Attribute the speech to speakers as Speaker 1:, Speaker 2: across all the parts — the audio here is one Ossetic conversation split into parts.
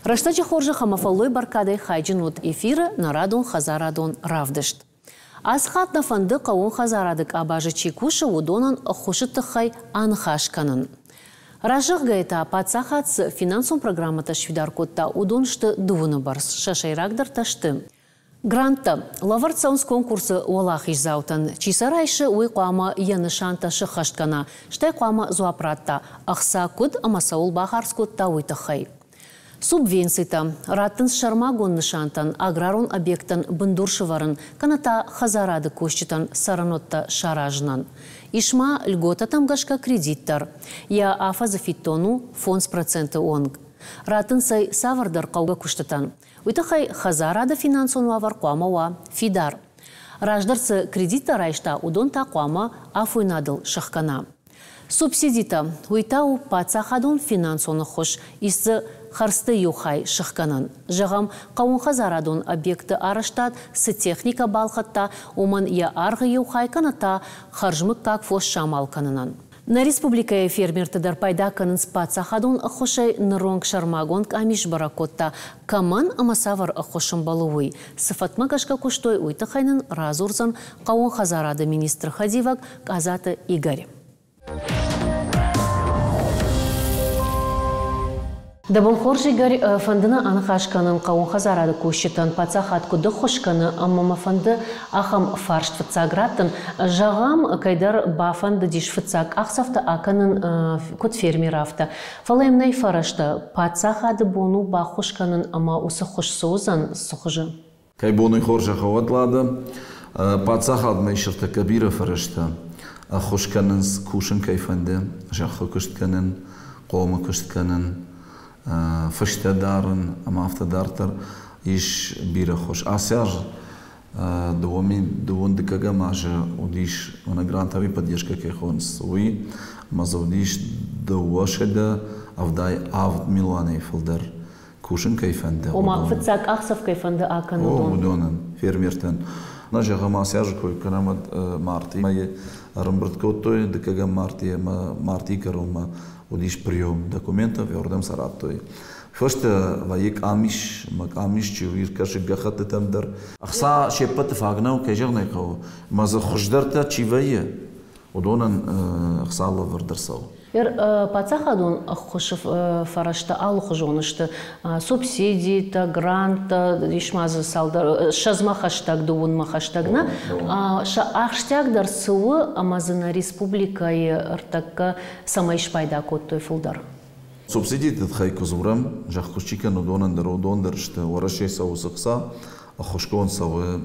Speaker 1: Рӕстӕджы хорзӕх ӕмӕ фӕллой бӕркадӕй хайджын уыд эфиры нӕ радон хӕдзарадон равдыст. Ацы хатт нӕ фӕнды хъӕууон хӕдзарады къабазы чи кусы, уыдонӕн ӕххуысы тыххӕй аныхас кӕнын. Разӕгъгӕйӕ та паддзахад цы финансон программӕтӕ сфидар кодта, уыдон сты дыууыны бӕрц. Сӕ сӕйрагдӕртӕ сты Гранттӕ лӕвӕрд цӕуынц конкурсы уӕлахиздзаутӕн. Чи сӕ райсы, уый хъуамӕ йӕ нысантӕ сыххӕст кӕна, стӕй хъуамӕ дзуапп радта, ӕхца куыд ӕмӕ цӕуыл бахардз кодта, уый тыххӕй. Субвенцитӕ раттынц сӕрмагонд нысантӕн, аграрон объекттӕн бындур сывӕрын, кӕнӕ та хӕдзарады кусджытӕн цӕрӕнуӕттӕ саразынӕн. Ис ма льготӕтӕм гӕсгӕ кредит дӕр. Йӕ афӕдзы фиддон у 5% онг. Раттынц ӕй цавӕрдӕр хъӕугӕ куыстытӕн. Уый тыххӕй хӕдзарады финансон уавӕр хъуамӕ уа фидар. Раздӕр цы кредиттӕ райста, уыдон та хъуамӕ афойнадыл сӕхгӕна. Субсидитӕ, уый та у паддзахадон финансон ӕххуыс, ис дзы хӕрдзты иу хай сыхгӕнӕн. Зӕгъӕм, хъӕууонхӕдзарадон объектты арӕзтад цы техникӕ балхӕдта, уымӕн йӕ аргъы иу хай кӕнӕ та хӕрзмыггаг фос самал кӕнынӕн. Нӕ республикӕйы фермертӕ дӕр пайда кӕнынц паддзахадон ӕххуысӕй, ныронг сӕрмагонд къамис сбӕрӕг кодта, кӕмӕн ӕмӕ цавӕр ӕххуыс ӕмбӕлы, уый. Цы фӕткмӕ гӕсгӕ куыстой, уый тыххӕй нын радзурдзӕн хъӕууон хӕдзарады министры хӕдивӕг Къадзаты Игорь. Дӕ бон хорз, Игорь, фӕнды нӕ аныхас кӕнын хъӕууон хӕдзарады кусджытӕн паддзахад куыд ӕххуыс кӕны ӕмӕ мӕ фӕнды ахӕм фарст фыццаг раттын. Зӕгъӕм, кӕйдӕр бафӕндыдис фыццаг къахдзӕфтӕ акӕнын куыд фермер, афтӕ. Фӕлӕ йӕм нӕй фӕрӕзтӕ. Паддзахады бон у баххуыс кӕнын ӕмӕ уыцы ххуыс цы уыдзӕн, цы хуызы?
Speaker 2: Кӕй бон уый хорзӕх уӕд, Лада, паддзахадмӕ ис ӕртӕккӕ бирӕ фӕрӕзтӕ. Ӕххуыс кӕнынц, кусын кӕй фӕнды, зӕххы куыст кӕнын, хъомы куыст кӕнын, фыстӕ дарын ӕмӕ афтӕ дарддӕр. Ис бирӕ ӕххуыс. Ацы аз дыууын дыккӕгӕм азы уыдис мӕнӕ грантовый поддержка кӕй хонынц, уый, ӕмӕ дзы уыдис 277 милуанӕй фылдӕр кусын кӕй фӕнды.
Speaker 1: Ома фыццаг къахдзӕф кӕй фӕнды акӕнын уыдон.
Speaker 2: Уыдонӕн, фермертӕн. Нӕ зӕгъӕм, ацы азы кой кӕнӕм мартъи мӕйы ӕрӕмбырд кодтой, дыккӕгӕм мартъи ӕмӕ мартъийы кӕронмӕ уыдис прием документов, уырдӕм сӕ радтой. Фӕстӕ вӕййы къамис, ӕмӕ къамис чи у, иркӕсы гӕххӕттытӕм дӕр. Ӕхца се ппӕты фаг нӕу, кӕй зӕгъын ӕй хъӕуы, ӕмӕ дзы хуыздӕртӕ чи вӕййы, уыдонӕн ӕхца лӕвӕрд ӕрцӕуы.
Speaker 1: Паддзахадон ӕххуысы фӕрӕзтӕ алыхуызон сты. Субсидитӕ, гранттӕ, ис ма дзы цалдӕр, ссӕдзмӕ хӕстӕг, дыууынмӕ хӕстӕг нӕ. Сӕ ахсджиагдӕр цы у ӕмӕ дзы нӕ республикӕйы ӕртӕккӕ цӕмӕй спайда кодтой фылдӕр?
Speaker 2: Субсидиты тыххӕй куы дзурӕм, зӕхкуыст чи кӕны, уыдонӕн дӕр уыдон дӕр сты Уӕрӕсейы цӕуы цы хца, ӕххуысгонд цӕуы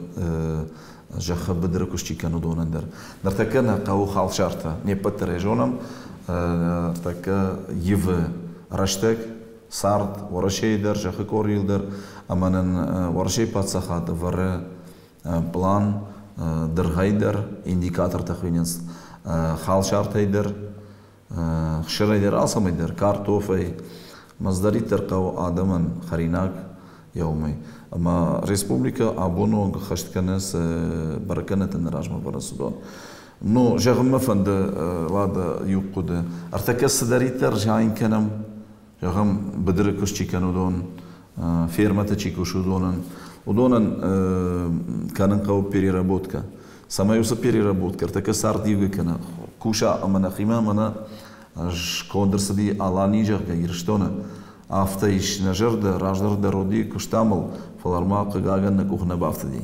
Speaker 2: зӕххы быдыры куыст чи кӕны, уыдонӕн дӕр. Ныртӕккӕ нӕ хъӕуы халсартӕ, не ппӕт дӕр ӕй зонӕм, ныртӕккӕ ивы рӕстӕг, цард Уӕрӕсейы дӕр, зӕххы къорийыл дӕр, ӕмӕ нын Уӕрӕсейы паддзахад ӕвӕры план дыргъӕй дӕр, индикатортӕ хуыйнынц халсартӕй дӕр, хсырӕй дӕр, алцӕмӕй дӕр, картофӕй, мӕздӕриддӕр хъӕуы адӕмӕн хӕринаг еумӕй. Ӕма республикӕ абоны онг ӕххӕст кӕны цы бӕрӕггӕнӕнтӕ нӕ размӕ вӕрынц, уыдон. Ну, зӕгъын мӕ фӕнды, Лада, иу хъуыды. Ӕртӕккӕ цыдӕриддӕр зайын кӕнӕм, зӕгъӕм, быдыры куыст чи кӕны, уыдон, фермӕты чи кусы, уыдонӕн, уыдонӕн кӕнын хъӕуы переработкӕ. Цӕмӕй уыцы переработкӕ ӕртӕккӕ цард ивгӕ кӕна, куса ӕмӕ нӕхимӕ ӕмӕ нӕ сконд ӕрцыди Алани, зӕгъгӕ, Ирыстоны. Афтӕ ис нӕ зӕрдӕ, раздӕр дӕр уыди, куыстам ыл, фӕлӕ ма, хъыгагӕн, нӕ къух нӕ бафтыди.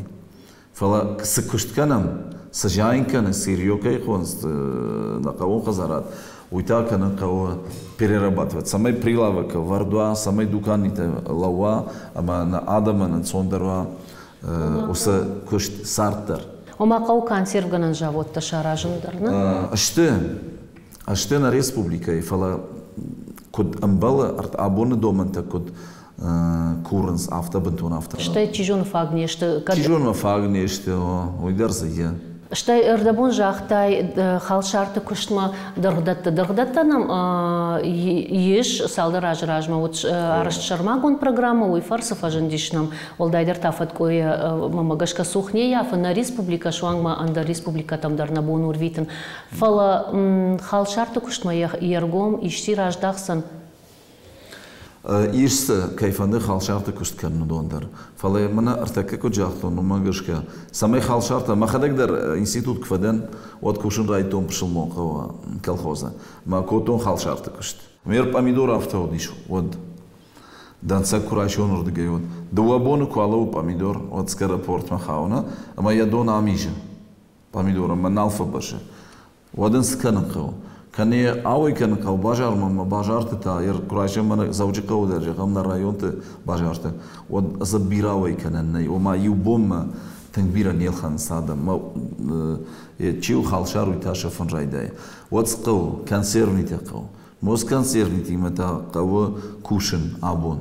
Speaker 2: Фӕлӕ цы куыст кӕнӕм, цы зайын кӕны, сырьё кӕй хонынц нӕ хъӕууон хӕдзарад, уый та кӕнын хъӕуы перерабатывать, цӕмӕй прилавок ӕвӕрд уа, цӕмӕй дуканитӕ лӕууа ӕмӕ нӕ адӕмӕн ӕнцондӕр уа уыцы куыст цард дӕр.
Speaker 1: Ома хъӕуы консервгӕнӕн заводтӕ саразын дӕр, нӕ?
Speaker 2: Сты. Сты нӕ республикӕйы, фӕлӕ куыд ӕмбӕлы, абоны домӕнтӕ куыд курынц, афтӕ бынтон афтӕ.
Speaker 1: Стӕй чи зоны фаг не сты.
Speaker 2: Чи зоны фаг не сты, уый дӕр дзы и.
Speaker 1: Стӕй ӕрдӕбон загътай халсарты куыстмӕ дыргъдӕтты. Дыргъдӕттӕ нӕм ис цалдӕр азы размӕ уыд арӕзт сӕрмагонд программӕ, уый фӕрцы фӕзындис нӕм, уӕлдайдӕр та фӕткъуыйы мӕмӕ гӕсгӕ цух не ййафы нӕ республикӕ, суанг ма ӕндӕр республикӕтӕм дӕр нӕ бон у рвитын. Фӕлӕ халсарты куыстмӕ йе ргом исчи раздахдзӕн?
Speaker 2: Ис дзы, кӕй фӕнды халсарты куыст кӕнын, уыдон дӕр. Фӕлӕ мӕнӕ ӕртӕккӕ куыд загътон, уымӕ гӕсгӕ, цӕмӕй халсартӕ, мӕхӕдӕг дӕр институт куы фӕдӕн, уӕд кусын райдыдтон Пысылмонхъӕуы колхозы. Мӕ кодтон халсарты куыст. Мер пъамидор афтӕ уыдис, уӕд дӕнцӕг куы райсон уырдыгӕй, уӕд 2 боны куы алӕууы пъамидор, уӕд скоропортмӕ хауы, ӕмӕ йӕ дон амизы пъамидор ӕмӕ нал фӕбӕззы. Уӕд ын цы кӕнын хъӕуы? Кӕнӕ йӕ ауӕй кӕнын хъӕуы базармӕ ӕмӕ базарты та, куы райсӕм мӕнӕ Дзӕуджыхъӕуы дӕр, зӕгъӕм, нӕ районты базарты, уӕд дзы бирӕ ауӕй кӕнӕн нӕй. Ома иу бонмӕ тынг бирӕ не лхӕнынц адӕм. Чи у халсар, уый та сӕфын райдайы. Уӕд цы хъӕуы? Консервнитӕ хъӕуы. Москонсервнитимӕ та хъӕуы кусын абон.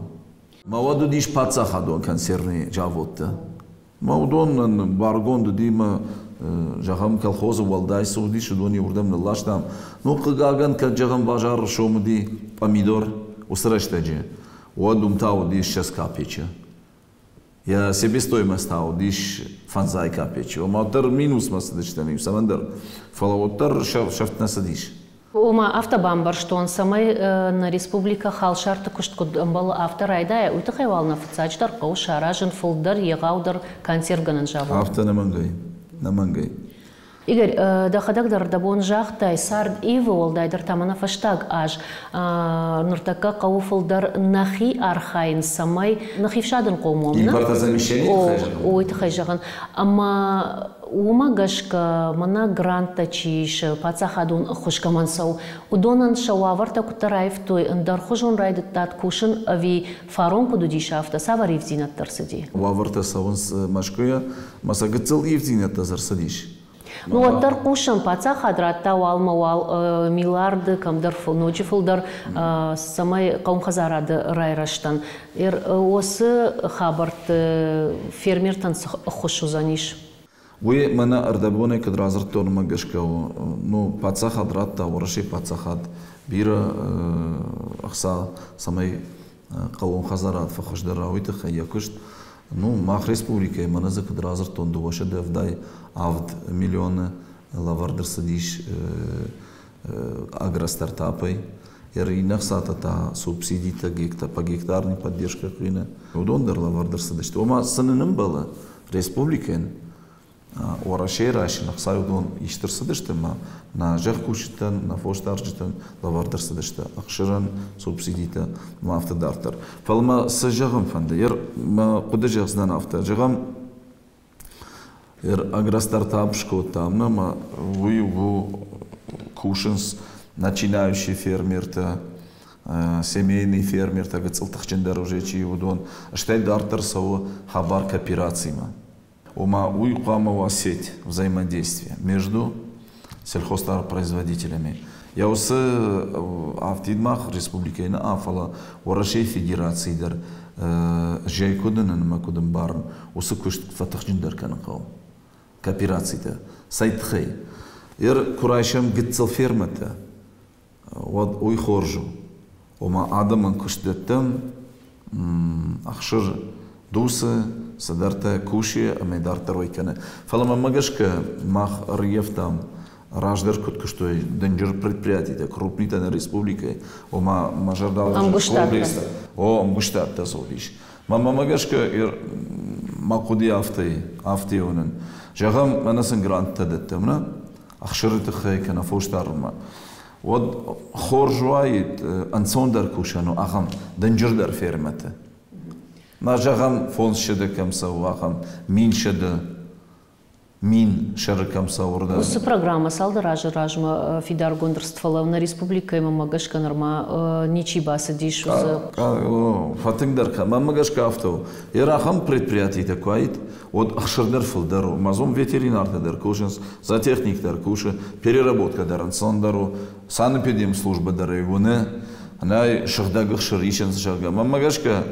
Speaker 2: Мӕ уӕд уыдис паддзахадон консервный заводтӕ. Мӕ уыдонӕн баргонд уыди мӕ, зӕгъӕм, колхозы уӕлдай цы уыдис, уыдон иуырдӕм нылластам. Ну, хъыгагӕн, кӕд, зӕгъӕм, базары сом уыди пъамидор уыцы рӕстӕджы, уӕд уым та уыди 20 капеччы. Йӕ себестоимость та уыдис 5 капеччы. Ома, уӕддӕр минусмӕ цыдыстӕм иу цӕмӕндӕр, фӕлӕ уӕддӕр сӕфт нӕ цыдис.
Speaker 1: Ома, афтӕ бамбӕрстон, цӕмӕй нӕ республикӕ халсарты куыст куыд ӕмбӕлы, афтӕ райдайа, уый тыххӕй уал нӕ фыццаджыдӕр хъӕуы саразын фылдӕр, егъаудӕр консервгӕнӕн завод.
Speaker 2: Афтӕ нӕмӕнгӕй, нӕмӕнгӕй.
Speaker 1: Игорь, дӕхӕдӕг дӕр дӕ бон загътай, цард ивы, уӕлдайдӕр та мӕнӕ фӕстаг аз. Ныртӕккӕ хъӕуы фылдӕр нӕхи архайын, цӕмӕй нӕхи фсадынхъом уӕм.
Speaker 2: Импортозамещение тыххӕй зӕгъын?
Speaker 1: Уый тыххӕй зӕгъын. Ӕмӕ уымӕ гӕсгӕ мӕнӕ гранттӕ чи исы, паддзахадон ӕххуыс кӕмӕн цӕуы, уыдонӕн сӕ уавӕртӕ куыддӕр аивтой, ӕндӕрхуызон райдыдтат кусын ӕви фарон куыд уыдис, афтӕ цавӕр ивддзинӕдтӕ ӕрцыди?
Speaker 2: Уавӕртӕ цӕуынц Мӕскуыйӕ, ӕмӕ сӕ гыццыл ивддзинӕдтӕ дзы ӕрцыдис.
Speaker 1: Ну, уӕддӕр хъусӕм, паддзахад радта уалмӕ уал миллиарды, кӕмдӕр ноджы фылдӕр, цӕмӕй хъӕуынхӕдзарады райрӕзтӕн. Уыцы хабӕртты фермертӕн цы ӕххуыс уыдзӕнис?
Speaker 2: Уый мӕнӕ ӕрдӕбонӕй куыд радзырдтон, уымӕ гӕсгӕ у. Ну, паддзахад радта, Уӕрӕсейы паддзахад бирӕ ӕхца, цӕмӕй хъӕууон хӕдзарад фӕхуыздӕр уа, уый тыххӕй йӕ куыст. Ну, мах республикӕйы мӕнӕ дзы куыд радзырдтон, 277 миллионы лӕвӕрд ӕрцыдис агростартапӕй. Иннӕ ӕхцатӕ та субсидитӕ гектар, по гектарной поддержка хуыйны. Уыдон дӕр лӕвӕрд ӕрцыдысты. Ома, цы нын ӕмбӕлы республикӕйӕн, Уӕрӕсейы райсын ӕхцайы уыдон ист ӕрцыдысты ӕмӕ нӕ зӕхкусджытӕн, нӕ фосдарджытӕн лӕвӕрд ӕрцыдысты ӕхсырӕн субсидитӕ ӕмӕ афтӕ дарддӕр. Фӕлӕ мӕ цы зӕгъын фӕнды, мӕ хъуыды зӕгъдзынӕн афтӕ. Зӕгъӕм, агростартап скодтам ӕмӕ уый у кусынц начинающие фермертӕ, семейные фермертӕ, гыццыл тыхджындӕр уже чи уыдон. Стӕй дарддӕр цӕуы хабар кооперацимӕ. Ома уый хъуамӕ уа сеть взаимодействия между сельхозтоваропроизводителями. Йӕ уыцы афтид мах республикӕйы нӕ, фӕлӕ Уӕрӕсейы Федерацийы дӕр зӕй куыд нын ӕмӕ куыд ӕмбарын, уыцы куыст фӕтыхджындӕр кӕнын хъӕуы. Кооперацитӕ. Цӕй тыххӕй? Куы райсӕм гыццыл фермӕтӕ, уӕд уый хорз у. Ома адӕмӕн куыст дӕттӕм, ӕхсыр дуцы, цыдӕртӕ кусы ӕмӕ дарддӕр уый кӕны. Фӕлӕ мӕнмӕ гӕсгӕ мах ӕрыййӕфтам, раздӕр куыд куыстой дынджыр предприятитӕ, крупнитӕ нӕ республикӕйы, ома мӕ зӕрдӕ комплекстӕ. О, ӕмгуыстадтӕ дзы уыдис. Мӕнмӕ гӕсгӕ мӕ хъуыды афтӕ уынын. Зӕгъӕм, мӕнӕ сын гранттӕ дӕттӕм, нӕ? Ӕхсыры тыххӕй кӕнӕ фос дарынмӕ. Уӕд хорз уаид, ӕнцондӕр кусӕн у ахӕм дынджырдӕр фермӕты. Ма зӕгъӕм, 500 кӕм цӕуы, ахӕм 1100, 1000 сӕры кӕм цӕуы, уырдӕм.
Speaker 1: Уыцы программӕ цалдӕр азы размӕ фидаргонд ӕрцыд, фӕлӕ нӕ республикӕимӕ мӕ гӕсгӕ нырма ничи бацыдис уыцы.
Speaker 2: Фӕтынгдӕр кӕн. Мӕнмӕ гӕсгӕ афтӕ у. Йе ахӕм предприятитӕ куы уаид, уӕд ӕхсыр дӕр фылдӕр у. Мазон ветеринартӕ дӕр кусынц, зоотехник дӕр кусы, переработка дӕр ӕнцондӕр у, санэпидемслужбӕ дӕр ӕй уыны, нӕй сыгъдӕг ӕхсыр исынц, зӕгъгӕ. Мӕнмӕ гӕсгӕ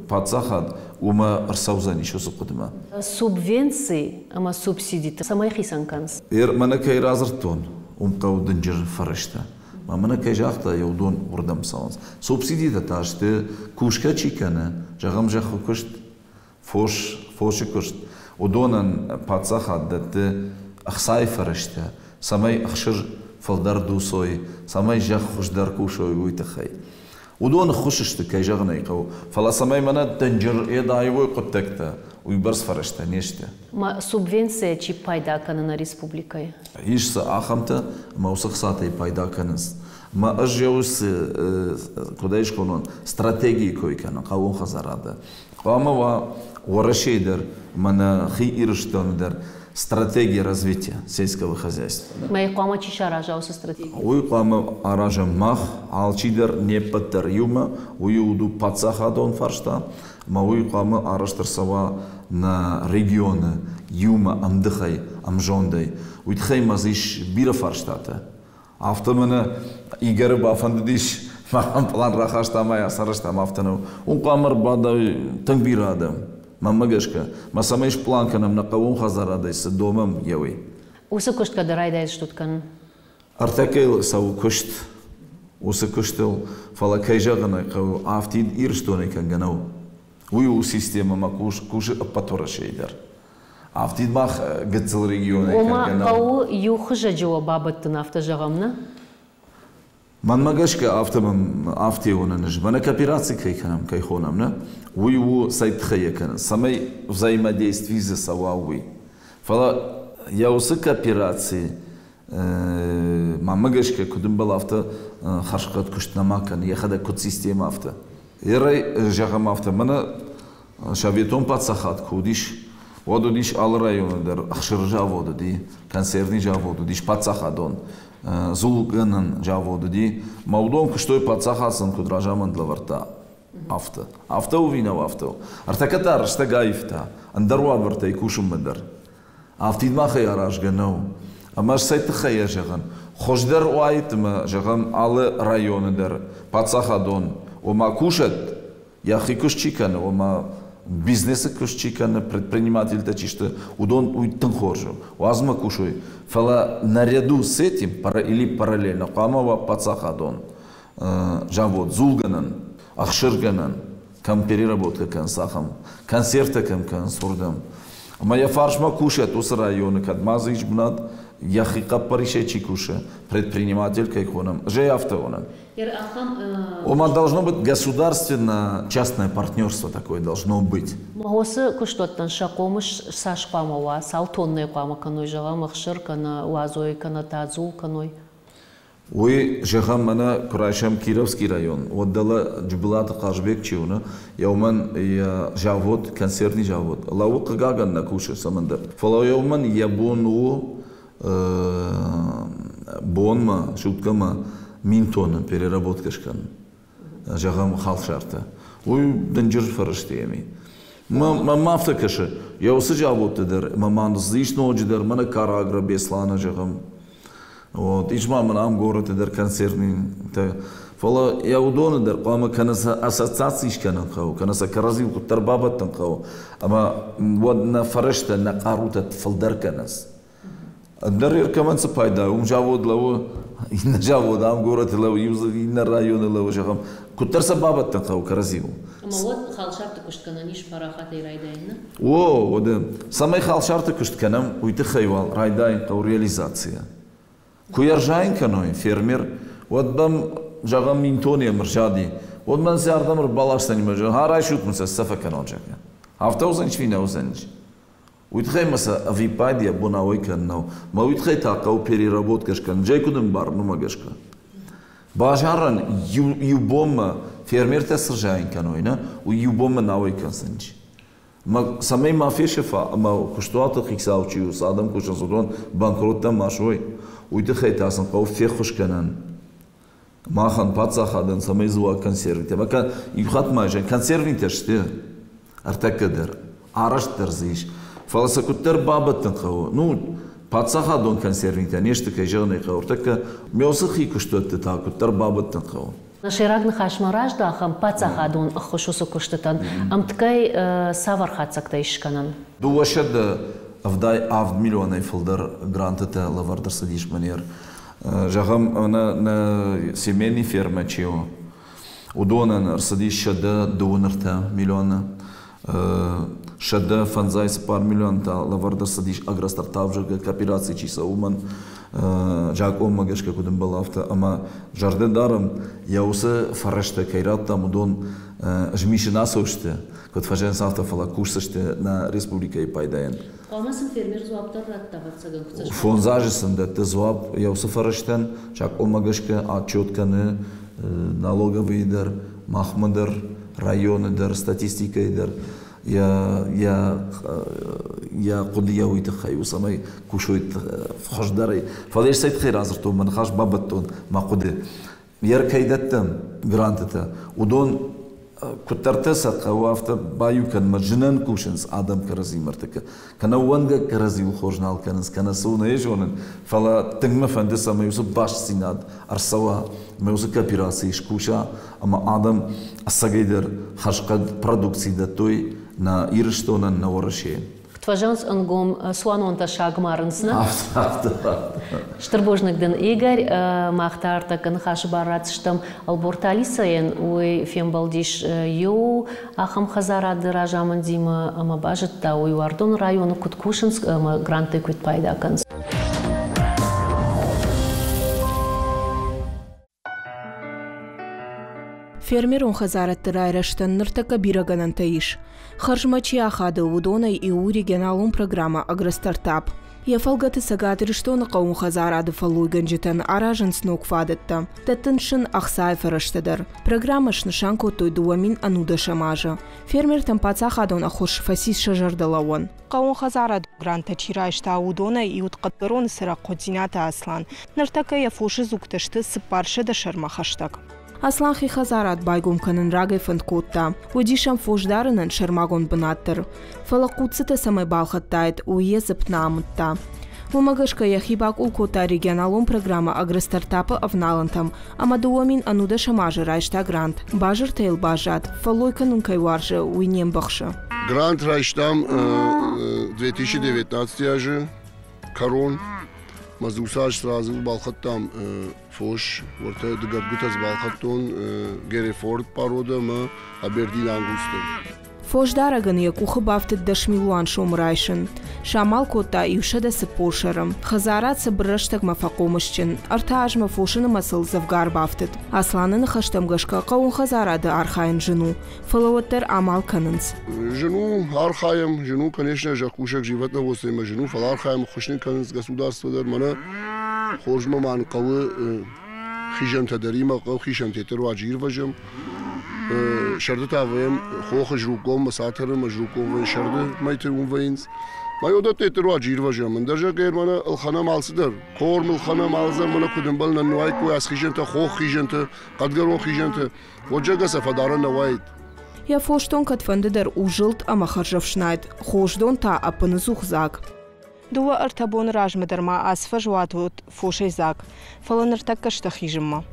Speaker 2: паддзахад уымӕ ӕрцӕудзӕнис уыцы хъуыдымӕ.
Speaker 1: Субвенци ӕмӕ субсидитӕ цӕмӕй хицӕн кӕнынц?
Speaker 2: Мӕнӕ кӕй радзырдтон, уым хъӕуы дынджыр фӕрӕзтӕ. Мӕнӕ кӕй загъта, йӕ уыдон уырдӕм цӕуынц. Субсидитӕ та сты, кусгӕ чи кӕны, зӕгъӕм, зӕххы куыст, фосы куыст, уыдонӕн паддзахад дӕтты ӕхцайы фӕрӕзтӕ, цӕмӕй ӕхсыр фылдӕр дусой, цӕмӕй зӕхх хуыздӕр кусой, уый тыххӕй. Уыдон ӕххуыс сты, кӕй зӕгъын ӕй хъӕуы, фӕлӕ цӕмӕй мӕнӕ дынджыр аивой хъуыддӕгтӕ, уыйбӕрц фӕрӕзтӕ не сты.
Speaker 1: Ма субвенцийӕ чи пайда кӕны нӕ республикӕйы?
Speaker 2: Ис дзы ахӕмтӕ, ӕмӕ уыцы хцатӕй пайда кӕнынц. Мӕ ӕз йӕ уыцы, куыд ӕй схонон, стратегийы кой кӕнын хъӕууон хӕдзарады. Хъуамӕ уа Уӕрӕсейы дӕр ӕмӕ нӕхи Ирыстоны дӕр стратегия развития сельского хозяйства.
Speaker 1: Мӕ хъуамӕ чи сараза уыцы стратеги?
Speaker 2: Уый хъуамӕ аразӕм мах, алчидӕр, не ппӕт дӕр иумӕ. Уый у паддзахадон фарста, ӕмӕ уый хъуамӕ арӕзт ӕрцӕуа нӕ регионы иумӕ ӕмдыхӕй, ӕмзондӕй. Уый тыххӕй ма дзы ис бирӕ фарстатӕ. Афтӕ мӕнӕ Игоры бафӕндыдис, махӕн пълан рахастам ӕмӕ сарӕзтам, афтӕ нӕу. Уым хъуамӕ ӕрбадай тынг бирӕ адӕм, мӕнмӕ гӕсгӕ. Мӕ цӕмӕй спълан кӕнӕм нӕ хъӕууон хӕдзарадӕй, цы домӕм, йе уый.
Speaker 1: Уыцы куыст кӕд райдайдзыстут кӕнын?
Speaker 2: Ӕртӕккӕйыл цӕуы куыст, уыцы куыстыл, фӕлӕ, кӕй зӕгъын ӕй хъӕуы, афтид Ирыстонӕй кӕнгӕ нӕу. Уый у системӕмӕ кусы ӕппӕт Уӕрӕсейы дӕр. Афтид мах гыццыл регионӕй
Speaker 1: Ома хъӕуы иу хызӕджы уӕ бабӕттын, афтӕ зӕгъӕм, нӕ?
Speaker 2: Мӕнмӕ гӕсгӕ афтӕ мӕм афтӕ уынын ӕз. Мӕнӕ коопераци кӕй кӕнӕм, кӕй хонӕм, нӕ? Уый у цӕй тыххӕй йӕ кӕнын, цӕмӕй взаимодействие дзы цӕуа, уый. Фӕлӕ йӕ уыцы коопераци мӕнмӕ гӕсгӕ куыд ӕмбӕлы, афтӕ хӕрзхъӕд куыст нӕма кӕны, йӕхӕдӕг куыд системӕ, афтӕ. Ерӕй зӕгъӕм афтӕ, мӕнӕ Советон паддзахад куы уыдис, уӕд уыдис алы районы дӕр ӕхсыры завод уыди, консервный завод уыдис, паддзахадон дзулгӕнӕн завод уыди. Мӕ уыдон куыстой, паддзахад сын куыд разамынд лӕвӕрдта, афтӕ. Афтӕ у ӕви нӕу афтӕ у? Ӕртӕккӕ та рӕстӕг аивта, ӕндӕр уавӕртӕй кусынмӕ дӕр. Афтид махӕй аразгӕ нӕу. Ӕмӕ цӕй тыххӕй йӕ зӕгъын? Хуыздӕр уаид ӕмӕ, зӕгъӕм, алы районы дӕр паддзахадон, ома кусӕд, йӕхи куыст чи кӕны, ома бизнесы куыст чи кӕны, предпринимательтӕ чи сты, уыдон уый тынг хорз у. Уадз ма кусой. Фӕлӕ наряду с этим или параллельно хъуамӕ уа паддзахадон завод, дзулгӕнӕн, ӕхсыргӕнӕн, кӕм переработка кӕнынц, ахӕм, концерттӕ кӕм кӕнынц, уырдӕм. Ӕмӕ йӕ фарсмӕ кусӕт уыцы районы, кӕд ма дзы ис бынат, йӕхи хъӕппӕрисӕй чи кусы, предприниматель кӕй хонӕм, ӕз ӕй афтӕ уынын. Ома должно быть государственно-частное партнерство такое должно быть.
Speaker 1: Уыцы куыстуӕттӕн сӕ хъомыс цас хъуамӕ уа, цал тоннӕйы хъуамӕ кӕной, зӕгъӕм, ӕхсыр кӕнӕ уадзой, кӕнӕ та дзул кӕной?
Speaker 2: Уый, зӕгъӕм, мӕнӕ куы райсӕм Кировский район, уӕд дӕлӕ Джыбылаты Хъазбег чи уыны, йӕ уымӕн йӕ завод, консервный завод, лӕууы, хъыгагӕн, нӕ кусы цӕмӕндӕр. Фӕлӕ йӕ уымӕн йӕ бон у бонмӕ, суткӕмӕ 1000 тонны переработка скӕнын, зӕгъӕм, халсартӕ. Уый дынджыр фӕрӕзты еми. Мӕ афтӕ кӕсы, йӕ уыцы заводты дӕр, мӕ ма ис ноджыдӕр, мӕнӕ Карагра, Бесланы, зӕгъӕм. Вот, ис ма мын ам горӕты дӕр концертнытӕ. Фӕлӕ йӕ уыдоны дӕр хъуамӕ кӕнӕ сӕ ассоциаци скӕнын хъӕуы, кӕнӕ сӕ кӕрӕдзийыл куыддӕр бабӕттын хъӕуы, ӕмӕ уӕд нӕ фӕрӕзтӕ, нӕ хъарутӕ фылдӕр кӕнынц. Ӕндӕр кӕмӕн цы пайда, уым завод лӕууы, иннӕ завод ам горӕты лӕууы, иу дзы иннӕ районы лӕууы, зӕгъӕм. Куыддӕр сӕ бабӕттын хъӕуы кӕрӕдзиуыл.
Speaker 1: Ӕмӕ уӕд халсарты куыст кӕнӕн ис парахатӕй райдайын, нӕ?
Speaker 2: О, уӕдӕ. Цӕмӕй халсарты куыст кӕнӕм, уый тыххӕй уал райдайын хъӕуы реализацийӕ. Куы йӕ рзайын кӕной фермер, уӕд мӕм, зӕгъӕм, 1000 тонны ӕрзади, уӕд мӕн сӕ ардӕм ӕрбаласдзӕни мӕ зӕгъ, райсут мын сӕ, цы фӕкӕнон, зӕгъгӕ. Афтӕ уыдзӕнис ӕви нӕ уыдзӕнис? Уый тыххӕй ма сӕ ӕвиппайды йӕ бон ауӕй кӕнын нӕу. Мӕ уый тыххӕй та хъӕуы переработкӕ скӕнын, зӕй куыд ӕмбарын, уымӕ гӕсгӕ. Базарӕн иу бонмӕ фермертӕ цы рзайын кӕной, нӕ, уый иу бонмӕ нӕ ауӕй кӕндзӕнис. Ӕмӕ цӕмӕй ма фесӕфа ӕмӕ куыстуаты хицау чи у, цы адӕм кусынц, уыдон банкроттӕ ма суой, уый тыххӕй та сын хъӕуы феххуыс кӕнын махӕн, паддзахадӕн, цӕмӕй дзы уа консервитӕ. Ӕмӕ иу хатт ма зӕгъын, консервитӕ сты ӕртӕккӕ дӕр, арӕзт дӕр дзы ис. Фӕлӕ сӕ куыддӕр бабӕттын хъӕуы. Ну, паддзахадон консервитӕ не сты, кӕй зӕгъын ӕй хъӕуы. Ӕртӕккӕ Мёсы хи куыстуӕтты та куыддӕр бабӕттын хъӕуы.
Speaker 1: Сӕйраг ныхасмӕ раздахӕм паддзахадон ӕххуыс уыцы куыстытӕн. Ӕмткӕй цавӕр хатдзӕгтӕ ис скӕнӕн?
Speaker 2: 277 миллионӕй фылдӕр грантытӕ лӕвӕрд ӕрцыдис мӕнер. Зӕгъӕм, нӕ семейный фермӕ чи у, уыдонӕн ӕрцыдис 123 миллионы. 154 миллион та лӕвӕрд ӕрцыдис Агростартап, зӕгъгӕ, коопераци чи цӕуы, уымӕн. Закъонмӕ гӕсгӕ куыд ӕмбӕлы, афтӕ ӕмӕ зӕрдӕ дарӕм, йӕ уыцы фӕрӕзтӕ кӕй радтам, уыдон змисы нӕ ацӕудзысты, куыд фӕзӕгъынц, афтӕ, фӕлӕ кусдзысты нӕ республикӕйы пайдайӕн.
Speaker 1: Хъуамӕ сын фермер дзуапп дӕр радта, ӕвӕццӕгӕн, куы цӕсгом.
Speaker 2: 5 азы сын дӕтты дзуапп йӕ уыцы фӕрӕзтӕн, закъонмӕ гӕсгӕ отчет кӕны налоговый дӕр, махмӕ дӕр, районы дӕр, статистикӕйы дӕр. Йӕ хъуыдыйӕ уый тыххӕй у, цӕмӕй кусой хуыздӕрӕй. Фӕлӕ ӕз цӕй тыххӕй радзырдтон, мӕ ныхас бабӕттон мӕ хъуыды. Йе ркӕй дӕттӕм грантытӕ, уыдон куыддӕртӕ сӕ хъӕуы, афтӕ баиу кӕнынмӕ зынӕн кусынц адӕм кӕрӕдзимӕ ӕртыккӕ. Кӕнӕ ууӕнгӕ кӕрӕдзиуыл хорз нал кӕнынц, кӕнӕ цы у, нӕ зонын, фӕлӕ тынг мӕ фӕнды, цӕмӕй уыцы бастдзинад ӕрцӕуа, ӕмӕ уыцы коопераци скуса, ӕмӕ адӕм ӕцӕгӕйдӕр хӕрзхъӕд продукци дӕттой нӕ Ирыстонӕн, нӕ Уӕрӕсейӕн.
Speaker 1: Куыд фӕзӕгъынц, ӕнгом цуанонтӕ саг марынц, нӕ?
Speaker 2: Афтӕ.
Speaker 1: Стыр бузныг дын, Игорь. Мах та ӕртӕккӕ ныхасы бар ратдзыстӕм Ӕлборты Алисӕйӕн. Уый фембӕлдис иу ахӕм хӕдзарады разамындимӕ ӕмӕ базыдта, уый Уӕрдоны районы куыд кусынц ӕмӕ гранттӕй куыд пайда кӕнынц.
Speaker 3: Фермерон хӕдзарӕдты райрӕзтӕн ныртӕккӕ бирӕ гӕнӕнтӕ ис. Хӕрзмӕ чи ахады, уыдонӕй иу у регионалон программӕ «Агростартап». Йӕ фӕлгӕты Цӕгат Ирыстоны хъӕууон хӕдзарады фӕллойгӕнджытӕн аразынц ног фадӕттӕ, дӕттынц сын ӕхцайы фӕрӕзтӕ дӕр. Программӕ снысан кодтой 2010 азы. Фермертӕн паддзахадон ӕххуыс фӕцис сӕ зӕрдылӕууӕн. Хъӕууон хӕдзарады гранттӕ чи райста, уыдонӕй иу Хъӕдгӕроны цӕрӕг Хъуыдзинаты Аслан. Ныртӕккӕ йӕ фосы дзугтӕ сты 400 сӕрмӕ хӕстӕг. Аслан хи хӕдзарад байгом кӕнын рагӕй фӕнд кодта. Уыдис ӕм фосдарынӕн сӕрмагонд бынат дӕр. Фӕлӕ хъуццытӕ цӕмӕй балхӕдтаид, уый йӕ дзыпп нӕ амыдта. Уымӕ гӕсгӕ йӕхи бакъул кодта регионалон программӕ «Агростартап»-ы авналӕнтӕм ӕмӕ 2010 азы райста грант. Базыртӕ йыл баззад, фӕллой кӕнын кӕй уарзы, уый не мбӕхсы.
Speaker 4: Грант райстам 2019 азы кӕрон. Мӕ сразу балхӕдтам фос, уӕртӕ дыгӕрдгуытӕ балхӕдтон Герефорд порода ӕмӕ Абердин ангусты.
Speaker 3: Фосдарӕгӕн йӕ къухы бафтыд 10 милуан сомы райсын. Самал кодта 140 сӕры. Хӕдзарад цыбыр рӕстӕгмӕ фӕхъомысджын. 3 азмӕ фосы нымӕцыл дзӕвгар бафтыд. Асланы ныхӕстӕм гӕсгӕ хъӕууон хӕдзарады архайын зын у, фӕлӕ уӕддӕр амал кӕнынц.
Speaker 4: Зын у, архайӕм, зын у, конечно, зӕхкусӕг животноводствоимӕ зын у, фӕлӕ архайӕм, ӕххуыс нын кӕнынц государство дӕр, мӕнӕ хорзмӕ ма нын хъӕуы хизӕнтӕ дӕр имӕ хъӕуы, хизӕнтӕ руаджы ирвӕзӕм. Сӕрды та вӕййӕм хохы Зруггоммӕ, Сатӕрымӕ, Зруггом вӕййы сӕрды мӕйты уым вӕййынц. Майодӕттӕ руаджы ирвӕзӕм, ӕндӕр зӕгъгӕ мӕнӕ ӕлхӕнӕм алцыдӕр. Корм ӕлхӕнӕм, алцыдӕр мӕнӕ куыд ӕмбӕлы нӕ нуайккой ацы хизӕнтӕ, хох хизӕнтӕ, хъӕдгӕрон хизӕнтӕ. Уӕд зӕгъгӕ сӕ фӕдарӕн нӕ уаид.
Speaker 3: Йӕ фосдон кӕдфӕнды дӕр у зылд ӕмӕ хӕрзӕфснайд, хосдон та ӕппыныдзух дзаг. 2-3 боны размӕ дӕр ма ацы фӕзуат уыд фосӕй дзаг, фӕлӕ ныртӕккӕ сты хизынмӕ.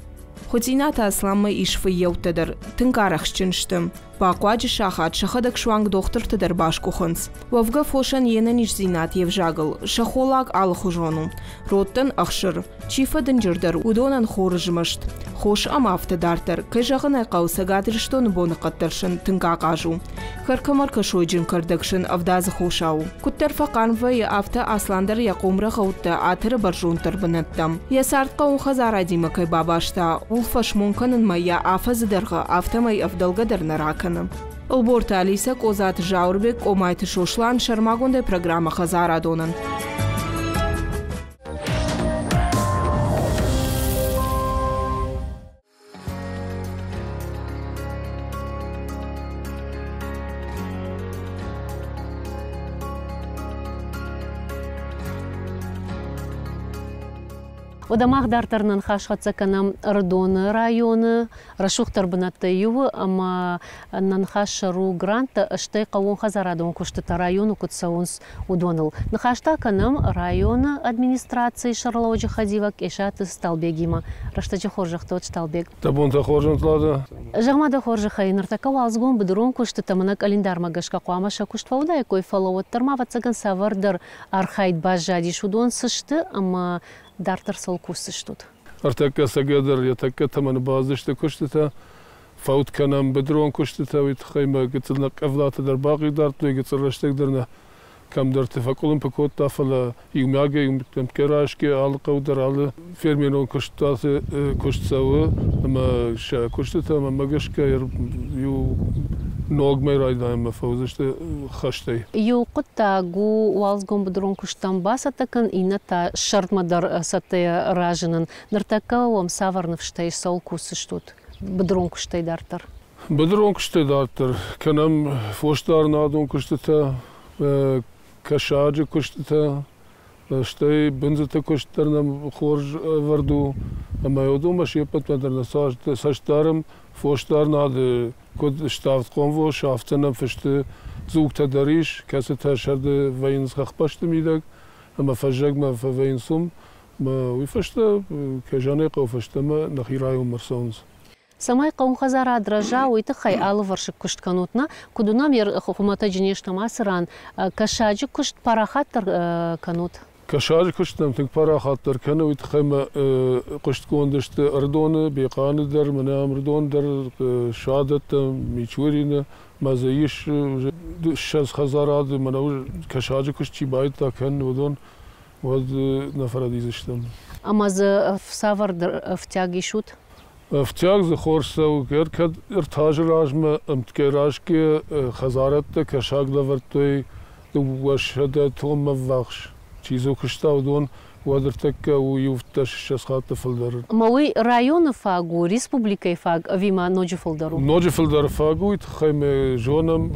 Speaker 3: Хуыцъинаты Асланмӕ ис фыййӕуттӕ дӕр, тынг арӕхстджын сты. Бахъуаджы сахат сӕхӕдӕг суанг дохтырты дӕр басгуыхынц. Уӕвгӕ фосӕн йе нӕниздзинад йе взагыл, сӕ холлаг алыхуызон у. Родтӕн ӕхсыр, чи фӕдынджырдӕр, уыдонӕн хоры змӕст. Хос ӕмӕ афтӕ дарддӕр, кӕй зӕгъын ӕй хъӕуы, Цӕгат Ирыстоны боныхъӕд дӕр сын тынг ахъаз у. Кӕркӕмӕркӕ сойджын кӕрдӕг сын ӕвдадзы хосау. Куыддӕр фӕхъарм вӕййы, афтӕ Аслан дӕр йӕ хъомрӕгъӕуттӕ атӕры бӕрзонддӕр бынӕттӕм. Йӕ цард хъӕууон хӕдзарадимӕ кӕй бабаста, ууыл фӕсмон кӕнынмӕ йӕ афӕдзы дӕргъы афтӕмӕй ӕвдӕлгӕ дӕр нӕ ракӕны. Ӕлборты Алисӕ, Къозаты Зауырбег, Къомайты Сослан, сӕрмагондӕй программӕ «Хӕдзарадонӕн».
Speaker 1: Уӕдӕ мах дарддӕр нӕ ныхас хӕццӕ кӕнӕм Ӕрыдоны районы рӕсугъддӕр бынӕттӕй иуы ӕмӕ нӕ ныхас сӕр у гранттӕ, стӕй хъӕууонхӕдзарадон куыстытӕ районы куыд цӕуынц, уыдоныл. Ныхас та кӕнӕм районы администрацийы сӕргълӕууӕджы хӕдивӕг Къесаты Сталбегимӕ. Рӕстӕджы хорзӕхтӕ уӕд, Сталбег.
Speaker 5: Дӕ бонтӕ хорз, Лада.
Speaker 1: Зӕгъ-ма дӕ хорзӕхӕй, ныртӕккӕ уалдзыгон быдырон куыстытӕ мӕнӕ къӕлиндармӕ гӕсгӕ хъуамӕ сӕ куыст фӕуыдаиккой, фӕлӕ уӕддӕр ма ӕвӕццӕгӕн цавӕрдӕр архайд баззадис, уыдон цы сты ӕмӕ дарддӕр цӕуыл кусдзыстут?
Speaker 5: Ӕртӕккӕ цӕгӕдӕр йӕ тӕккӕ тӕмӕны баздзысты куыстытӕ, фӕуд кӕнӕм быдырон куыстытӕ, уый тыххӕй мӕ гыццыл нӕ къӕвдатӕ дӕр бахъыгдардтой, гыццыл рӕстӕг дӕр нӕ Кӕмдӕрты фӕкъуылымпы кодта, фӕлӕ иумиагӕй ӕмткӕй райсгӕ алы хъӕу дӕр алы фермерон куыстуаты куыст цӕуы ӕмӕ сӕ куыстытӕ мӕнмӕ гӕсгӕ иу ногмӕ райдайынмӕ фӕуыдзысты хӕстӕй.
Speaker 1: Иу хъуыддаг у уалдзыгон быдырон куыстӕн бацӕттӕ кӕнын, иннӕ та сӕрдмӕ дӕр цӕттӕйӕ разынын. Ныртӕккӕ уӕм цавӕр ныфстӕй цӕуыл кусдзыстут быдырон куыстӕй дарддӕр?
Speaker 5: Быдырон куыстӕй дарддӕр кӕнӕм фосдарынадон куыстытӕ, кӕсаджы куыстытӕ, стӕй бындзыты куыст дӕр нӕм хорз ӕвӕрд у. Ӕмӕ уыдонмӕ се ппӕтмӕ дӕр нӕ цӕст дарӕм. Фосдарынады куыд ставд хъомвос, афтӕ нӕм фысты дзугтӕ дӕр ис, кӕцытӕ сӕрды вӕййынц хӕхбӕсты мидӕг ӕмӕ фӕззӕгмӕ фӕвӕййынц уым. Ӕмӕ уый фӕстӕ, кӕй зӕгъын ӕй хъӕуы, фӕстӕмӕ нӕхи районмӕ ӕрцӕуынц.
Speaker 1: Цӕмӕй хъӕуы хӕдзарад рӕза, уый тыххӕй алывӕрсыг куыст кӕнут, нӕ? Куыд уынӕм, хуымӕтӕджы не стӕм ацы ран. Кӕсаджы куыст парахатдӕр кӕнут?
Speaker 5: Кӕсаджы куыст нӕм тынг парахатдӕр кӕны, уый тыххӕй ма хъуыстгонд сты Ӕрыдоны, Бехъаны дӕр, мӕнӕ Ӕрыдон дӕр, суадӕттӕ, Мичурины, ма дзы ис 20 хӕдзарады, мӕнӕ кӕсаджы куыст чи байдыдта кӕнын, уыдон, уӕд нӕ фӕрӕдидзыстӕм.
Speaker 1: Ӕмӕ дзы цавӕрдӕр ӕфтиаг исут?
Speaker 5: Ӕфтиаг дзы хорз цӕуы, кӕд ӕртӕ азы размӕ ӕмткӕй райсгӕ хӕдзарӕдтӕ кӕсаг лӕвӕрдтой 200 тонмӕ ввахс. Чи дзы куыста, уыдон уӕд ӕртӕккӕ у 25 хатты фылдӕр.
Speaker 1: Ӕмӕ уый районы фаг у, республикӕйы фаг ӕви ма ноджы фылдӕр у?
Speaker 5: Ноджы фылдӕр фаг у, уый тыххӕй мы зонӕм,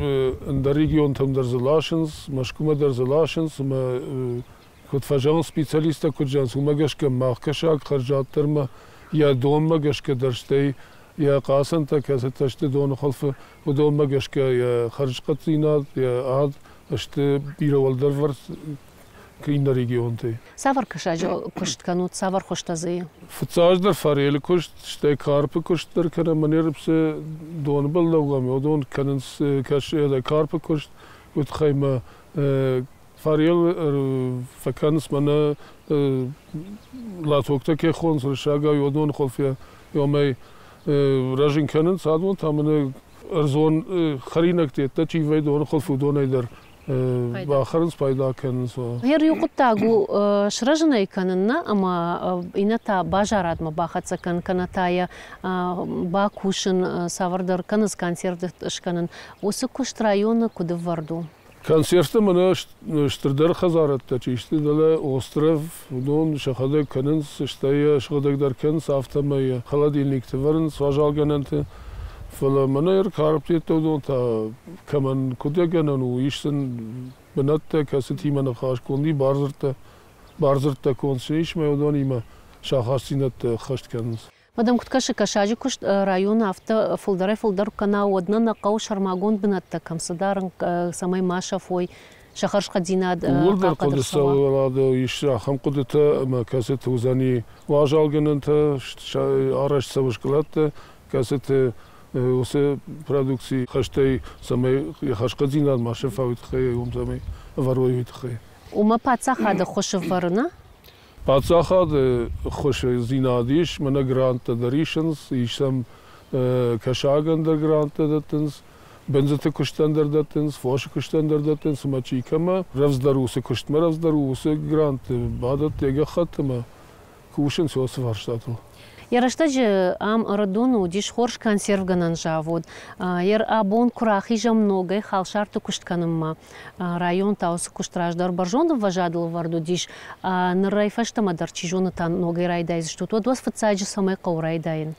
Speaker 5: ӕндӕр регионтӕм дӕр дзы ласынц, Мӕскуымӕ дӕр дзы ласынц ӕмӕ куыд фӕзӕгъынц специалисттӕ, куыд зӕгъынц, уымӕ гӕсгӕ мах кӕсаг хӕрзаддӕрмӕ йӕ донмӕ гӕсгӕ дӕр, стӕй йӕ хъацӕнтӕ, кӕцытӕ сты доны хуылфы, уыдонмӕ гӕсгӕ йӕ хӕрзхъӕддзинад, йӕ ад сты бирӕ уӕлдӕр иннӕ регионтӕй.
Speaker 1: Цавӕр кӕсаджы куыст кӕнут, цавӕр хуызтӕ дзы и?
Speaker 5: Фыццаджыдӕр форелы куыст, стӕй карпы куыст дӕр кӕнӕм, мӕнӕ доны был лӕууӕм, уыдон кӕнынц карпы куыст, уый тыххӕй ма форел фӕкӕнынц мӕнӕ латоктӕ кӕй хонынц уырыссагау, уыдон хуылфы уымӕй рӕзын кӕнынц, адон та мӕнӕ ӕрдзон хӕринӕгтӕ чи вӕййы доны хуылфы, уыдонӕй дӕр бахӕрынц, пайда кӕнынц.
Speaker 1: Гъер иу хъуыддаг у сырӕзын ӕй кӕнын нӕ, ӕмӕ иннӕ та базарадмӕ бахӕццӕ кӕнын, кӕнӕ та йӕ бакусын, цавӕрдӕр кӕнынц консервты скӕнын. Уыцы куыст районы куыд ӕвӕрд у?
Speaker 5: Консервты мӕнӕ стырдӕр хӕдзарӕдтӕ чи сты, дӕлӕ остров, уыдон сӕхӕдӕг кӕнынц, стӕй йӕ сыгъдӕг дӕр кӕнынц, афтӕмӕй йӕ холодильникты вӕрынц уазалгӕнӕнты. Фӕлӕ мӕнӕ ӕркарптеттӕ уыдон та кӕмӕн куыд гӕнӕн у, ис сын бынӕттӕ, кӕцытимӕ ныхасгонд и бардзырдтӕ, бардзырдтӕ конд сын ис, ӕмӕ уыдонимӕ сӕ ахастдзинӕдтӕ ӕххӕст кӕнынц.
Speaker 1: Мадам, куыд кӕсы, кӕсаджы куыст районы афтӕ фылдӕрӕй-фылдӕр кӕна, уӕд нӕ нӕ хъӕуы сӕрмагонд бынӕттӕ кӕм цы дарын, цӕмӕй ма сӕфой, сӕ хӕрзхъӕддзинад
Speaker 5: Ууыл дӕр хъуыды цӕуы, ис ахӕм хъуыдытӕ, ӕмӕ кӕцыты уыдзӕни уазалгӕнӕнтӕ, арӕзт цӕуы скълӕдтӕ, кӕцыты уыцы продукци хӕстӕй, цӕмӕй йӕ хӕрзхъӕддзинад ма сӕфа, уый тыххӕй уым цӕмӕй ӕвӕрой, уый тыххӕй.
Speaker 1: Уымӕ паддзахады ӕххуыс ӕвӕрыны?
Speaker 5: Паддзахады ӕххуысдзинад ис, мӕнӕ гранттӕ дӕр исынц, ис сӕм кӕсагӕн дӕр гранттӕ дӕттынц, бындзыты куыстӕн дӕр дӕттынц, фосы куыстӕн дӕр дӕттынц, ӕмӕ чи кӕмӕ рӕвдздӕр у, цы куыстмӕ рӕвдздӕр у, уыцы грантты бадӕтты йӕ гӕххӕтт ӕмӕ кусынц уыцы фарстатыл.
Speaker 1: Йӕ рӕстӕджы ам Ӕрыдоны уыдис хорз консервгӕнӕн завод. Йӕ абон куы рахизӕм ногӕй халсарты куыст кӕнынмӕ, район та уыцы куыст раздӕр бӕрзонд ӕмвӕзадыл ӕвӕрд уыдис, нырӕй фӕстӕмӕ дӕр чи зоны та ногӕй райдайдзыстут, уӕд уӕ фыццаджы цӕмӕй хъӕуы райдайын?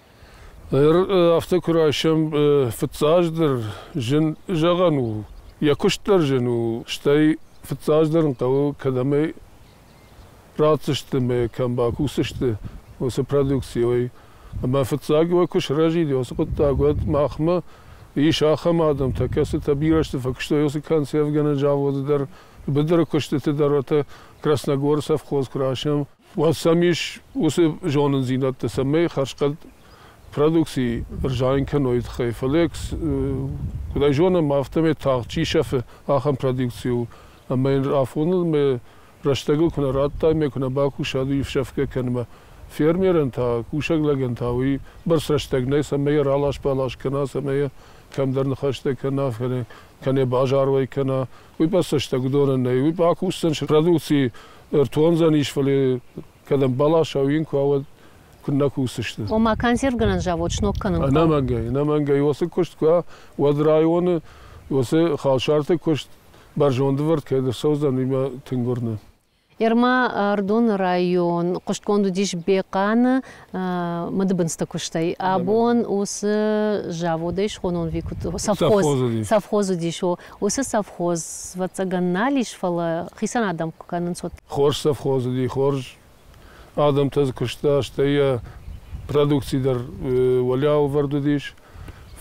Speaker 5: Афтӕ куы райсӕм, фыццаджыдӕр зын зӕгъӕн у, йӕ куыст дӕр зын у, стӕй фыццаджыдӕр ын хъӕуы кӕдӕм ӕй ратдзысты ӕмӕ кӕм бакусдзысты, уыцы продукцийӕ. Ӕмӕ фыццаг уӕ куы сырӕзид уыцы хъуыддаг, уӕд махмӕ ис ахӕм адӕмтӕ, кӕцытӕ бирӕ сты, фӕкуыстой уыцы консервгӕнӕн заводы дӕр, быдыры куыстыты дӕр, уӕдта Красногоры совхоз куы райсӕм, уӕд сӕм ис уыцы зонындзинӕдтӕ, цӕмӕй хӕрзхъӕд продукци ӕрзайын кӕной тыххӕй. Фӕлӕ куыд ӕй зонӕм, афтӕмӕй тагъд чи сӕфы, ахӕм продукци у. Ӕмӕ йын афоныл рӕстӕгыл куы нӕ радтай, ӕмӕ куы нӕ бакусай, уый сӕфгӕ кӕнынмӕ. Фермерӕн та, кусӕг лӕгӕн та уый бӕрц рӕстӕг нӕй, цӕмӕй ралас-балас кӕна, цӕмӕй кӕмдӕр ныхӕстӕ кӕна, кӕнӕ базар уӕй кӕна. Уый бӕрц рӕстӕг уыдонӕн нӕй. Уый бакусдзӕн, продукци ӕртондзӕнис, фӕлӕ кӕдӕм баласа, уый йын куы уа, уӕд куыннӕ кусдзысты.
Speaker 1: Ома консервгӕнӕн завод сног кӕнын хъӕуы?
Speaker 5: Ӕнӕмӕнгӕй, ӕнӕмӕнгӕй уыцы куыст куы уа, уӕд районы уыцы халсарты куыст бӕрзонд ӕвӕрд кӕй ӕрцӕудзӕн, уый мӕ тынг уырны.
Speaker 1: Ерма Ӕрыдоны район хъуыстгонд уыдис Бехъаны мыдыбындзты куыстӕй. Абон уыцы заводӕй схонон ви куыд совхоз, совхоз уыдис. Уыцы совхоз, ӕвӕццӕгӕн, нал ис, фӕлӕ хицӕн адӕм куы кӕнынц, уӕд.
Speaker 5: Хорз совхоз уыди, хорз адӕмтӕ дзы куыста, стӕй йӕ продукци дӕр уӕлиау ӕвӕрд уыдис.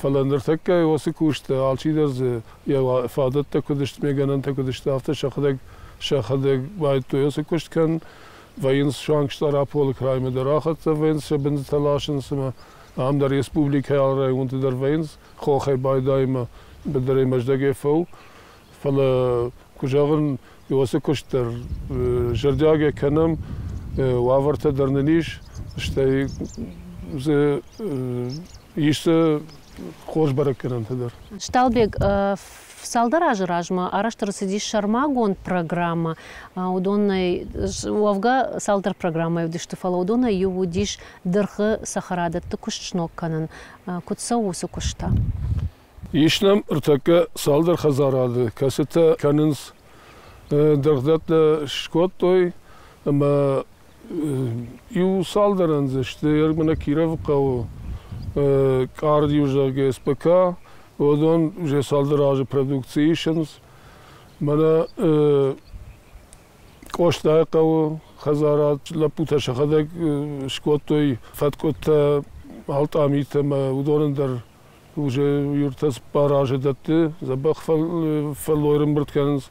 Speaker 5: Фӕлӕ ныртӕккӕ уыцы кусты алчидӕр дзы йӕ фадӕттӕ куыд сты, ме гӕнӕнтӕ куыд сты, афтӕ сӕхӕдӕг сӕхӕдӕг байдыдтой уыцы куыст кӕнын. Вӕййынц суанг Стъараполы краймӕ дӕр ахӕццӕ вӕййынц, сӕ бындзытӕ ласынц ӕмӕ ам дӕр республикӕйы алы районты дӕр вӕййынц, хохӕй байдайынмӕ, быдырӕй Мӕздӕгӕй фӕу. Фӕлӕ, куы зӕгъын, уыцы куыст дӕр зӕрдиагӕй кӕнӕм, уавӕртӕ дӕр нын ис, стӕй дзы ис дзы хорз бӕрӕггӕнӕнтӕ дӕр.
Speaker 1: Сталбег, цалдӕр азы размӕ арӕзт ӕрцыдис сӕрмагонд программӕ. Уыдонӕй уӕвгӕ цалдӕр программӕйы уыдысты, фӕлӕ уыдонӕй иу уыдис дыргъы цӕхӕрадӕтты куыст сног кӕнын. Куыд цӕуы уыцы куыст та?
Speaker 5: Ис нӕм ӕртӕккӕ цалдӕр хӕдзарады, кӕцытӕ кӕнынц дыргъдӕттӕ скодтой ӕмӕ иу цалдӕрӕн дзы сты Ермана Кировы хъӕуы къардиу, зӕгъгӕ, СПК, уыдон уже цалдӕр азы продукци исынц. Мӕнӕ Къостайы хъӕуы хӕдзарад лӕппутӕ сӕхӕдӕг скодтой фӕткъуытӕ, алтъамитӕ ӕмӕ уыдонӕн дӕр уже юртӕ цыппар азы дӕтты, дзӕбӕх фӕллой ӕрӕмбырд кӕнынц.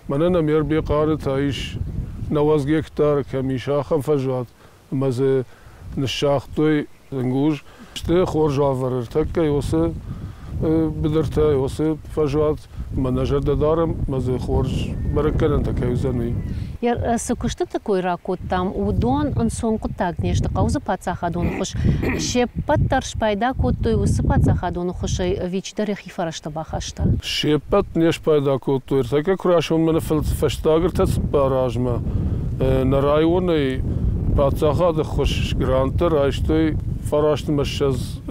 Speaker 5: Мӕнӕ нӕм Ербехъары та ис 90 гектары кӕм ис, ахӕм фӕзуат, ӕмӕ дзы ныссагътой ӕнгуз. Сты хорз уавӕры ӕртӕккӕ уыцы быдыртӕ, уыцы фӕзуат, ӕмӕ нӕ зӕрдӕ дарӕм, ӕмӕ дзы хорз бӕрӕггӕнӕнтӕ кӕй уыдзӕн, уый.
Speaker 1: Цы куыстыты кой ракодтам, уыдон ӕнцон хъуыддаг не сты. Хъӕуы дзы паддзахадон ӕххуыс. Се ппӕт дӕр спайда кодтой уыцы паддзахадон ӕххуысӕй ӕви чидӕр йӕхи фӕрӕзтӕ бахаста?
Speaker 5: Се ппӕт не спайда кодтой. Ӕртӕккӕ куы райсом мӕнӕ фӕстаг ӕртӕ цыппар азмӕ нӕ районӕй паддзахады ӕххуыс гранттӕ райстой 29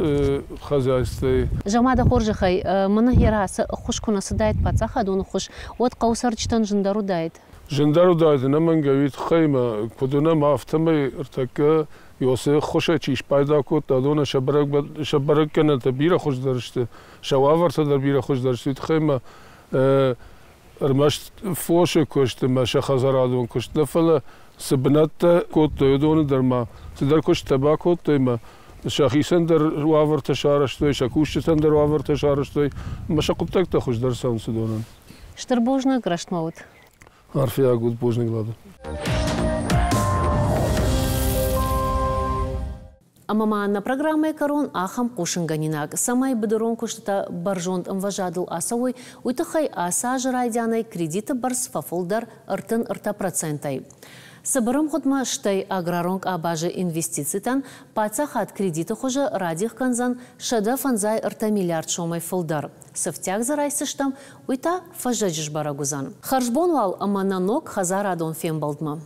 Speaker 5: хозяйствӕй.
Speaker 1: Зӕгъ-ма дӕ хорзӕхӕй, мӕнӕ йӕ ацы ӕххуыс куы нӕ цыдаид, паддзахадон ӕххуыс, уӕд хъӕуы цӕрджытӕн зындӕр уыдаид?
Speaker 5: Зындӕр уыдаид ӕнӕмӕнгӕй уый тыххӕй ӕмӕ куыд уынӕм, афтӕмӕй ӕртӕккӕ Иосы ӕххуысӕй чи спайда кодта, уыдонӕн сӕ бӕрӕггӕнӕнтӕ бирӕ хуыздӕр сты, сӕ уавӕртӕ дӕр бирӕ хуыздӕр сты, уый тыххӕй ӕмӕ ӕрмӕст фосы куыст ӕмӕ сӕ хӕдзарадон куыст нӕ, фӕлӕ цы бынӕттӕ кодтой, уыдоны дӕр ма цыдӕр куысттӕ бакодтой ӕмӕ сӕхицӕн дӕр уавӕртӕ сарӕзтой, сӕ кусджытӕн дӕр уавӕртӕ сарӕзтой ӕмӕ сӕ хъуыддӕгтӕ хуыздӕр цӕуынц уыдонӕн.
Speaker 1: Стыр бузныг, рӕстмӕ ут.
Speaker 5: Арфиаг ут, бузныг, Лада.
Speaker 1: Ӕмӕ ма нӕ программӕйы кӕрон ахӕм хъусынгӕнинаг, цӕмӕй быдырон куыстытӕ бӕрзонд ӕмвӕзадыл ацӕуой, уый тыххӕй ацы азы райдианӕй кредиты бӕрц фӕфылдӕр 33%-ӕй. Цыбыр ӕмгъуыдмӕ стӕй аграрон къабазы инвестицитӕн паддзахад кредиты хуызы радих кӕндзӕн 153 миллиард сомӕй фылдӕр. Цы фтиаг дзы райсдзыстӕм, уый та фӕззӕджы сбӕрӕг уыдзӕн. Хӕрзбон уал ӕмӕ нӕ ног хӕдзарадон фембӕлдмӕ.